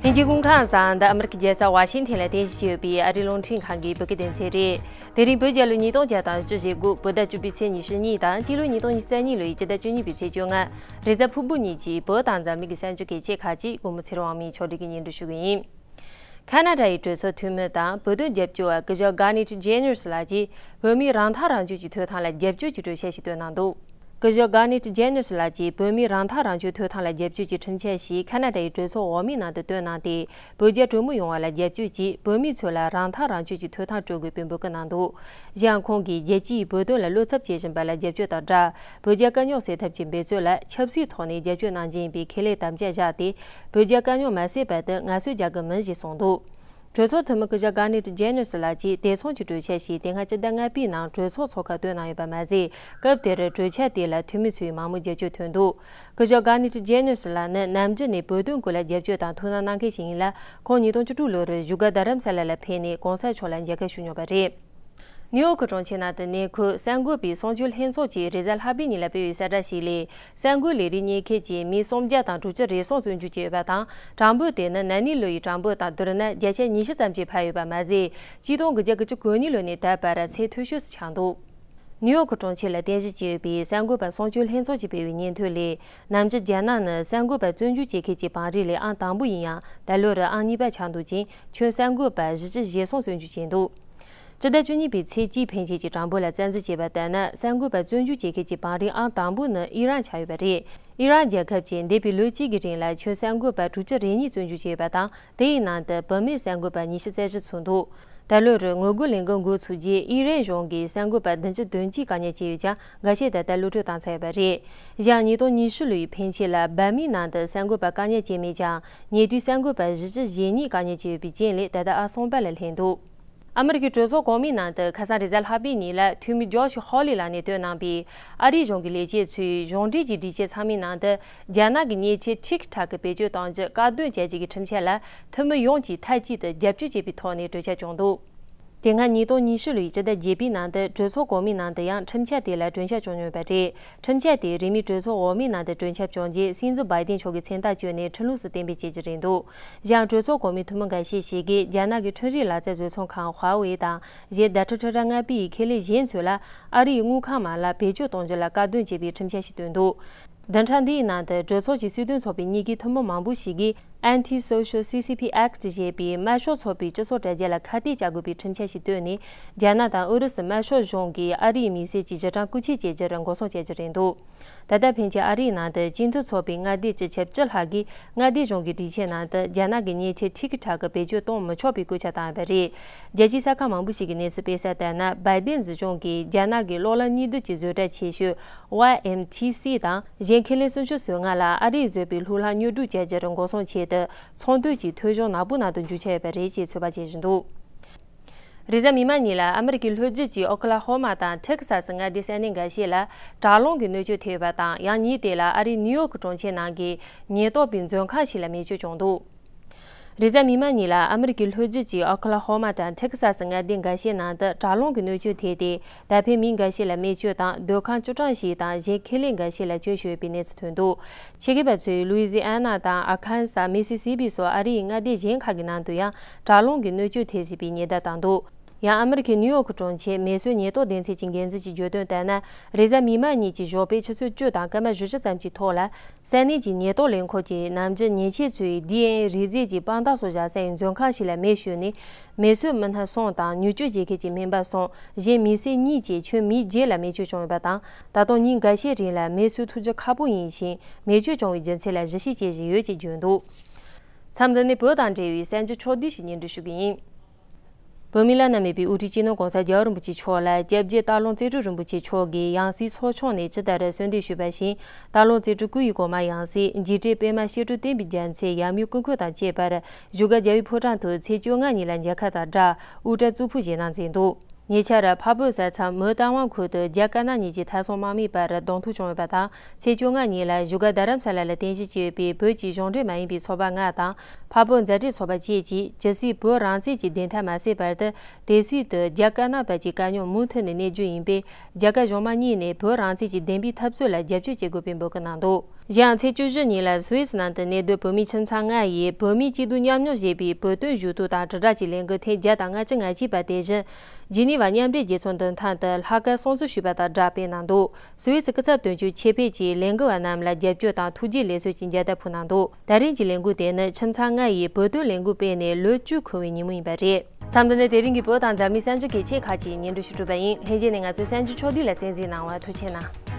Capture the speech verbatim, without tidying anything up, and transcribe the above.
དབྱིན་ཇིའི་དབུས་ཁམས་ས་མཐའ་ཨ་མི་རི་ཀའི་རྒྱལ་ས་ཝ་ཤིང་ཐན་ལ་རྟེན་གཞི་བྱས་ཡོད་པའི་ཨ་རིའི་རླུང་འཕྲིན་ཁང་གི་བོད་སྐད་སྡེ་ཚན་རེད། དེ་རིང་བོད་རྒྱལ་ལོ་ཉིས་སྟོང་བརྒྱ་དང་བཅུ་ཞེ་དགུ། བོད་ཟླ་བཅུ་པའི་ཚེས་ཉི་ཤུ་གཉིས་དང་སྤྱི་ལོ་ཉིས་སྟོང་ཉི་ཤུ་རྩ་གཉིས་ལོ་ཡི་སྤྱི་ཟླ་བཅུ་གཉིས་པའི་ཚེས་བཅོ་ལྔ། རེས་གཟའ་ཕུར་བུ་ཉིན་གྱི་བོད་དང་འཛམ་གླིང་གི་གསར་འགྱུར་གལ་ཆེ་ཁག་ཅིག་གོང་མ་ཚེ་རིང་དབང་མོས་ཕྱོགས་སྒྲིག་གིས་སྙན་སྒྲོན་ཞུ་གི་ཡིན། ཁ་ན་ཌ་ཡི་གྲོས་ཚོགས་འཐུས་མི་དང་བོད་དོན་རྒྱབ་སྐྱོར་བ་སྐུ་ཞབས་གྷར་ནེ་ཊི་ཇེ་ནེ་རི་སི་ལགས་ཀྱིས་བོད་མིའི་རང་ཐག་རང་གཅོད་ཀྱི་ཐོབ་ཐང་ལ་རྒྱབ་སྐྱོར་གྱི་གྲོས་འཆར་ཞིག་བཏོན་གནང་འདུག་སྐུ་ཞབས་གྷར་ནེ་ཊི་ཇེ་ནེ་རི་སི་ལགས་ཀྱིས་བོད་མིའི་རང་ཐག་རང་གཅོད་ཐོབ་ཐང་ལ་རྒྱབ་སྐྱོར་གྱི་ཁྲིམས་འཆར་ཞིག་ཁ་ན་ཌ་ཡི་གྲོས་ཚོགས་འོག་མའི་ནང་དུ་བཏོན་གནང་སྟེ། བོད་རྒྱ་གྲོས་མོལ་ཡོང་བ་ལ་རྒྱབ་སྐྱོར་གྱིས་བོད་མི་ཚོ་ལ་རང་ཐག་རང་གཅོད་ཀྱི་ཐོབ་ཐང་སྤྲོད་དགོས་པའི་འབོད་སྐུལ་གནང་འདུག་གཞན་ཁོང་གིས་རྒྱལ་སྤྱིའི་བོད་དོན་ལ་བློ་འཚབ་བྱེད་བཞིན་པ་ལ་རྒྱབ་སྐྱོར་དང་སྦྲགས། བོད་རྒྱ་དཀའ་རྙོག་སེལ་ཐབས་ཀྱི་འབད་རྩོལ་ལ་ཆབ་སྲིད་ཐོག་ནས་རྒྱབ་སྐྱོར་གནང་རྒྱུ་ཡིན་པའི་ཁས་ལེན་དམ་བཅའ་བཞག་སྟེ། བོད་རྒྱ་དཀའ་རྙོག་མ་སེལ་བར་དུ་ངལ་གསོ་རྒྱག་གི་མིན་ཞེས་གསུངས་འདུག་གྲོས་ཚོགས་འཐུས་མི་སྐུ་ཞབས་གྷར་ནེ་ཊི་ཇེ་ནེ་རི་སི་ལགས་ཀྱིས་དེ་མཚུངས་ཀྱི་གྲོས་འཆར་ཞིག་དེ་སྔ་སྤྱི་ཟླ་ལྔ་པའི་ནང་གྲོས་ཚོགས་ཚོགས་ཁག་བཏོན་གནང་ཡོད་པ་མ་ཟད། སྐབས་དེར་གྲོས་འཆར་དེ་ལ་འཐུས་མི་ཚོས་མང་མོས་རྒྱབ་སྐྱོར་ཐོན་འདུག་སྐུ་ཞབས་གྷར་ནེ་ཊི་ཇེ་ནེ་རི་སི་ལགས་ནི་ནམ་རྒྱུན་ནས་བོད་དོན་སྐོར་ལ་རྒྱབ་སྐྱོར་དང་ཐུགས་སྣང་གནང་མཁན་ཞིག་ཡིན་ལ། ཁོང་ཉིས་སྟོང་བཅུ་དྲུག་ལོར་བཞུགས་སྒར་རྡ་རམ་ས་ལ་ལ་ཕེབས་ནས་གོང་ས་མཆོག་ལ་མཇལ་ཁ་ཞུ་མྱོང་བ་རེད། ནིའུ་ཡོག་གི་གྲོང་ཁྱེར་ནང་དུ་གནས་འཁོད་གསར་འགོད་པའི་གསུང་ཆོས་ལྷན་ཚོགས་ཀྱིས་རེས་གཟའ་ལྷག་པའི་ཉིན་ལ་སྤེལ་བའི་གསལ་བསྒྲགས་ཤིག་ལས། གསར་འགོད་ལས་རིགས་གཉེར་མཁན་གྱིས་མི་སུམ་བརྒྱ་དང་དྲུག་ཅུ་རེ་གསུམ་བཙོན་འཇུག་བྱས་ཡོད་པ་དང་། དྲང་པོ་དེ་ནི་ན་ནིང་ལོ་ཡི་དྲང་པོ་དང་བསྡུར་ན་བརྒྱ་ཆ་ཉི་ཤུ་ཙམ་གྱིས་འཕར་ཡོད་པ་མ་ཟད། གཅིག་སྟོང་དགུ་བརྒྱ་དགུ་བཅུ་གོ་གཉིས་ལོ་ནས་ད་བར་ཚད་མཐོ་ཤོས་སུ་ཆགས་འདུག་ནིའུ་ཡོག་གི་གྲོང་ཁྱེར་ལ་རྟེན་གཞི་བྱས་ཡོད་པའི་གསར་འགོད་པ་གསུང་ཆོས་ལྷན་ཚོགས་ཀྱིས་སྤེལ་བའི་སྙན་ཐོ་ལས། ནམ་རྒྱུན་རྒྱ་ནག་ནི་གསར་འགོད་པ་བཙོན་འཇུག་བྱེད་མཁན་གྱི་བང་རིམ་ལས་ཨང་དང་པོ་ཡིན་ཡང་། ད་ལོར་ཨང་གཉིས་པ་ཆགས་འདུག་ཅིང་། ཁྱོན་གསར་འགོད་པ་བཞི་བཅུ་ཞེ་གསུམ་བཙོན་འཇུག་བྱས་འདུག་སྤྱི་ཟླ་བཅུ་གཉིས་པའི་ཚེས་གཅིག་ཕན་ཆད་ཀྱི་གྲངས་འབོར་ལ་བཙན་འཛུལ་བྱས་པ་ལྟར་ན། གསར་འགོད་པ་བཙོན་འཇུག་བྱེད་མཁན་གྱི་བང་རིམ་ཨང་དང་པོ་ནི་ཨི་རན་ཆགས་ཡོད་པ་རེད། ཨི་རན་རྒྱལ་ཁབ་ཀྱིས་འདས་པའི་ལོ་གཅིག་གི་རིང་ལ་ཁྱོན་གསར་འགོད་པ་དྲུག་ཅུ་རེ་གཉིས་བཙོན་འཇུག་བྱས་ཡོད་པ་དང་། དེའི་ནང་དུ་བུད་མེད་གསར་འགོད་པ་ཉི་ཤུ་རྩ་བཞི་ཚུད་འདུག་ད་ལོར་ངོ་རྒོལ་ལས་འགུལ་འགོ་ཚུགས་རྗེས་ཨི་རན་གཞུང་གིས་གསར་འགོད་པ་བདུན་ཅུ་དོན་གཅིག་བཀག་ཉར་བྱས་ཡོད་ཀྱང་། འགའ་ཤས་ད་ལྟ་གློད་བཀྲོལ་བཏང་ཚར་ཡོད་པ་རེད། གཞན་ཉིས་སྟོང་ཉི་ཤུ་ལོའི་ཕན་ཆད་ལ་འབར་མའི་ནང་དུ་གསར་འགོད་པ་བཀག་ཉར་བྱས་མེད་ཀྱང་། ཉེ་དུས་གསར་འགོད་པ་བཞི་བཅུ་ཞེ་གཉིས་བཀག་ཉར་བྱས་ཡོད་པའི་རྐྱེན་ལས་ད་ལྟ་ཨང་གསུམ་པ་ལ་སླེབས་འདུག་ཨ་མི་རི་ཀའི་གྲོས་ཚོགས་གོང་མའི་ནང་དུ་ཁ་སང་རེས་གཟའ་ལྷག་པའི་ཉིན་ལ་འཐུས་མི་ཇོ་ཤི་ཧོ་ལི་ལགས་ནས་བཏོན་གནང་པའི་ཨ་རིའི་གཞུང་གི་ལས་བྱེད་ཚོས་གཞུང་འབྲེལ་གྱི་སྒྲིག་ཆས་ཚང་མའི་ནང་དུ་རྒྱ་ནག་གི་མཉེན་ཆས་ཊིག་ཊོག་གི་བེད་སྤྱོད་གཏོང་རྒྱུ་བཀག་སྡོམ་བྱ་རྒྱུ་གི་ཁྲིམས་འཆར་ལ་འཐུས་མི་ཡོངས་ཀྱིས་མཐའ་གཅིག་ཏུ་རྒྱབ་སྐྱོར་བྱས་པའི་ཐོག་ནས་གྲོས་འཆར་བྱུང་འདུག་དེ་སྔ་ཉིས་སྟོང་ཉི་ཤུ་ལོའི་སྤྱི་ཟླ་བརྒྱད་པའི་ནང་དུ་གྲོས་ཚོགས་གོང་མའི་ནང་དུ་ཡང་ཁྲིམས་འཆར་དེ་ལ་གྲོས་འཆར་བྱུང་མྱོང་ཡོད་པ་རེད། ཁྲིམས་འཆར་དེ་རིང་མིན་གྲོས་ཚོགས་འོག་མའི་ནང་དུ་གྲོས་འཆར་བྱུང་རྗེས། སྲིད་འཛིན་བྷའི་ཏིན་མཆོག་གིས་མཚན་རྟགས་བཅོས་ནས་ཁྲིམས་ལུགས་སུ་གཏན་འབེབས་བྱེད་རྒྱུ་རེད་འདུག་གཞན་གྲོས་ཚོགས་གོང་མའི་འཐུས་མི་འགའ་ཤས་ཤིག་གིས་རྒྱ་ནག་གི་འཕྲུལ་རིག་ལག་རྩལ་བཟོ་ཚོང་ཁང་ཧྭ་ཝེ་དང་གཞན་བརྡ་ཁྲིད་ཁྲི་ཕྲག་ལྔ་པའི་ཁེ་ལས་གཞན་ཚོ་ལ་ཨ་རིའི་དངུལ་ཁང་མ་ལག་བེད་སྤྱོད་གཏོང་རྒྱུ་ལ་བཀག་སྡོམ་བྱེད་པའི་ཁྲིམས་འཆར་ཞིག་བཏོན་འདུག་བདུན་ཕྲག་འདིའི་ནང་དུ་གྲོས་ཚོགས་ཀྱི་སྲིད་དོན་ཚོགས་པའི་གཉིས་ཀའི་འཐུས་མི་མང་པོ་ཞིག་གིས། Anti-Social C C P Act ཞེས་པའི་དམར་ཤོག་ཚོགས་པའི་སྤྱི་ཚོགས་དྲ་རྒྱ་ལ་ཁ་གཏད་བཅག་དགོས་པའི་ཁྲིམས་འཆར་ཞིག་བཏོན་ནས། རྒྱ་ནག་དང་ཨུ་རུ་སུ་དམར་ཤོག་གཞུང་གིས་ཨ་རིའི་མི་སེར་གྱི་གཞི་གྲངས་རྐུ་འཁྱེར་བྱེད་རྒྱུར་འགོག་སྲུང་བྱ་རྒྱུ་རེད་འདུག་ད་ལྟ་ཕན་ཆད་ཨ་རིའི་ནང་དུ་སྤྱི་འཐུས་ཚོགས་པའི་མངའ་སྡེ་སྤྱི་ཁྱབ་བཅུ་ལྷག་གིས་མངའ་སྡེ་གཞུང་གི་སྒྲིག་ཆས་ནང་དུ་རྒྱ་ནག་གི་མཉེན་ཆས་ཊིག་ཊོག་གི་བེད་སྤྱོད་གཏོང་མི་ཆོག་པའི་བཀོད་ཁྱབ་བཏང་ཡོད་པ་རེད། རྒྱལ་སྤྱིའི་གསར་ཁང་མང་པོ་ཞིག་གིས་གནས་ཚུལ་སྤེལ་གསལ་ལྟར་ན། བྷའི་ཏིན་སྲིད་གཞུང་གིས་རྒྱ་ནག་གི་གློག་ལམ་གཉིས་ལྡན་གྱི་བཟོ་གྲྭ་ཆེ་ཤོས་Y M T C དང་། གཞན་ཁེ་ལས་སུམ་ཅུ་སོ་ལྔ་ལ་ཨ་རིས་བཟོས་པའི་ལྷུག་ལྷག་དངོས་གྲུབ་བྱ་རྒྱུར་འགོག་སྲུང་ཆེད་དུ། ཚོང་དོན་གྱི་ཐོ་གཞུང་ནག་པོའི་ནང་དུ་འཇུག་འཆར་ཡོད་པ་རེད་ཅེས་ཚོད་དཔག་བྱེད་བཞིན་འདུག་རེས་གཟའ་མིག་དམར་ཉིན་ལ་ཨ་མི་རི་ཀའི་ལྷོ་རྒྱུད་ཀྱི་ཨོ་ཁི་ལ་ཧོ་མ་དང་ཐེག་སཱ་སི་མངའ་སྡེའི་ས་གནས་འགའ་ཤས་ལ་དྲག་རླུང་གི་གནོད་སྐྱོན་ཐེབས་ཡོད་པ་དང་། ཡང་ཉིན་དེ་ལ་ཨ་རིའི་ནིའུ་ཡོག་གི་གྲོང་ཁྱེར་ནང་གི་ཉེན་རྟོག་པའི་མཛོད་ཁང་ཞིག་ལ་མེ་མཆོད་བྱུང་འདུག་རེས་གཟའ་མིག་དམར་ཉིན་ལ་ཨ་མི་རི་ཀའི་ལྷོ་རྒྱུད་ཀྱི་ཨོ་ཁི་ལ་ཧོ་མ་དང་ཐེག་སཱ་སི་མངའ་སྡེ་འགའ་ཤས་ནང་དུ་དྲག་རླུང་གི་གནོད་སྐྱོན་ཐེབས་ཏེ། ད་ཕན་མི་འགའ་ཤས་ལ་རྨས་སྐྱོན་དང་། སྡོད་ཁང་བཅུ་གྲངས་ཤིག་དང་གཞན་ཁེ་ལས་འགའ་ཤས་ལ་སྐྱོན་བྱུང་ཡོད་པའི་གནས་ཚུལ་ཐོན་འདུག་ཆེད་མཁས་པ་ཚོས་ལུའི་ཛི་ཨན་ན་དང་ཨར་ཁན་སཱ། མི་སི་སི་པི་སོགས་ཨ་རིའི་མངའ་སྡེ་གཞན་ཁག་གི་ནང་དུ་ཡང་དྲག་རླུང་གི་གནོད་སྐྱོན་ཐེབས་སྲིད་པའི་ཉེན་བརྡ་བཏང་འདུག་ཡང་ཨ་མི་རི་ཀའི་ནིའུ་ཡོག་གི་གྲོང་ཁྱེར་མེ་གསོད་ཉེན་རྟོག་སྡེ་ཚན་གྱི་འགན་འཛིན་གྱིས་བརྗོད་དོན་ལྟར་ན། རེས་གཟའ་མིག་དམར་ཉིན་གྱི་ཞོགས་པའི་ཆུ་ཚོད་བཅུ་དང་སྐར་མ་བཞི་བཅུ་ཙམ་གྱི་ཐོག་ལ། ས་གནས་ཀྱི་ཉེན་རྟོག་ལས་ཁུངས་ཀྱིས་ནམ་རྒྱུན་ཉེན་ཆས་ཚོའི་ཌི་ཨེན་ཨེ་རིགས་རྫས་ཀྱི་དཔང་རྟགས་སོགས་བཞག་སའི་མཛོད་ཁང་ཞིག་ལ་མེ་གཞུས་ནས། མེ་གསོད་མི་སྣ་གསུམ་དང་མྱུར་སྐྱོབ་བྱེད་མཁན་གྱི་སྨན་པ་གསུམ། གཞན་མི་སེར་གཉིས་བཅས་ཁྱོན་མི་བརྒྱད་ལ་རྨས་སྐྱོན་བྱུང་ཡོད་པ་དང་། ད་དུང་ཉིན་འགའ་ཤས་རིང་ལ་མེ་གསོད་ཐུབ་རྒྱུ་ཁག་པོ་ཡིན་ཞིང་། རྨས་སྐྱོན་བྱུང་བའི་རྒྱུ་མཚན་ལ་གཞི་བཤད་བྱེད་བཞིན་ཡོད་ཅེས་བརྗོད་འདུག་མཚམས་འདི་ནས་བོད་དང་འབྲེལ་བའི་གསར་འགྱུར་ཕྱོགས་བསྡུས་ཤིག་སྙན་སྒྲོན་ཞུ་གི་ཡིན། བོད་མིའི་བླ་ན་མེད་པའི་དབུ་ཁྲིད་སྤྱི་ནོར་༸གོང་ས་༸རྒྱལ་བ་རིན་པོ་ཆེ་མཆོག་ལ་སྐྱབས་རྗེ་སྟག་ལུང་རྩེ་སྤྲུལ་རིན་པོ་ཆེ་མཆོག་གིས་ཡང་སྲིད་ཚོགས་ཆུང་ནས་ཇི་ལྟར་གསོལ་འདེབས་ཞུས་པ་བཞིན། སྟག་ལུང་རྩེ་སྤྲུལ་སྐུ་ཡི་གོང་མ་ཡང་སྲིད་རྗེས་དྲན་པད་མ་བཤད་སྒྲུབ་བསྟན་པའི་རྒྱལ་མཚན་ཡབ་མེས་སྐུ་འཁོར་དང་བཅས་པར་བཞུགས་སྒར་རྒྱལ་བའི་ཕོ་བྲང་དུ་ཚེས་བཅོ་ལྔ་ཉིན་ལ་མཇལ་ཁ་དང་སྦྲགས་དབུ་སྐྲ་གཙུག་ཕུད་བཞེས་གནང་མཛད་འདུག་ཉེ་ཆར་འཕགས་བོད་ས་མཚམས་མུའུ་རྟ་དབང་ཁུལ་དུ་རྒྱ་དཀར་ནག་གཉིས་ཀྱི་མཐའ་སྲུང་དམག་མིའི་བར་གདོང་ཐུག་བྱུང་ཡོད་པ་དང་། ཚེས་བཅོ་ལྔ་ཉིན་ལ་བཞུགས་སྒར་རྡ་རམ་ས་ལ་ལ་རྟེན་གཞི་བྱས་ཡོད་པའི་བོད་ཀྱི་གཞུང་འབྲེལ་མ་ཡིན་པའི་ཚོགས་པ་ལྔ་དང་། འཕགས་བོད་མཛའ་འབྲེལ་ཚོགས་པ་བཅས་ཀྱིས་ཇི་སྲིད་བོད་རང་བཙན་གྱི་བདེན་མཐའ་མ་གསལ་བར་དུ། དེ་སྲིད་དུ་རྒྱ་དཀར་ནག་བར་གྱི་དཀའ་རྙོག་མུ་མཐུད་ནས་གནས་རྒྱུ་ཡིན་པས། རྒྱ་དཀར་གཞུང་དམངས་གཉིས་ནས་བོད་རང་བཙན་གྱི་བདེན་པའི་འཐབ་རྩོད་ལ་རྒྱབ་སྐྱོར་བྱེད་དགོས་པའི་འབོད་སྐུལ་གནང་འདུག་གཞན་ཡང་ཚེས་བཅུ་བཞི་ཉིན་ལ་སུད་སི་ནང་དུ་གནས་སྡོད་བོད་མིའི་ཁྱིམ་ཚང་ལྔ་ཡིས་བོད་མིའི་སྐྱིད་སྡུག་མཉམ་མྱོང་ཞེས་པའི་བོད་དོན་ཞུ་གཏུག་དང་དྲིལ་བསྒྲགས་ཀྱི་ལས་འགུལ་ཐེངས་བརྒྱ་དང་ལྔ་བཅུ་ང་གཅིག་པ་དེ་བཞིན། ཇི་ནི་ཝ་མཉམ་འབྲེལ་རྒྱལ་ཚོགས་མདུན་ཐང་དུ་ལྷག་དཀར་སྲུང་བརྩི་ཞུས་པ་དང་སྦྲགས་སྤེལ་གནང་འདུག་སུད་སི་སྐུ་ཚབ་དོན་གཅོད་ཆེད་ཕེབས་ཀྱིས་ལས་འགུལ་བ་རྣམས་ལ་རྒྱབ་སྐྱོར་དང་ཐུགས་རྗེ་ལེགས་གསོལ་གྱི་མཇལ་དར་ཕུལ་གནང་འདུག་ད་རིང་གི་ལས་འགུལ་དེ་ནི་ཁྱིམ་ཚང་ལྔ་ཡིས་བོད་དོན་ལས་འགུལ་སྤེལ་ནས་ལོ་བཅུ་འཁོར་བའི་ཉིན་མོ་ཡིན་པ་རེད། མཚམས་འདི་ནས་དེ་རིང་གི་བོད་དང་འཛམ་གླིང་གསར་འགྱུར་གྱི་ཆེད་ཁག་ཅིག་སྙན་སྒྲོན་ཞུ་གྲུབ་པ་ཡིན། ལྷན་རྒྱས་ནས་ང་ཚོའི་གསར་འགྱུར་ཕྱོགས་བསྡུས་ལ་གསན་གཟིགས་གནང་བར་ཐུགས་རྗེ་གནང་།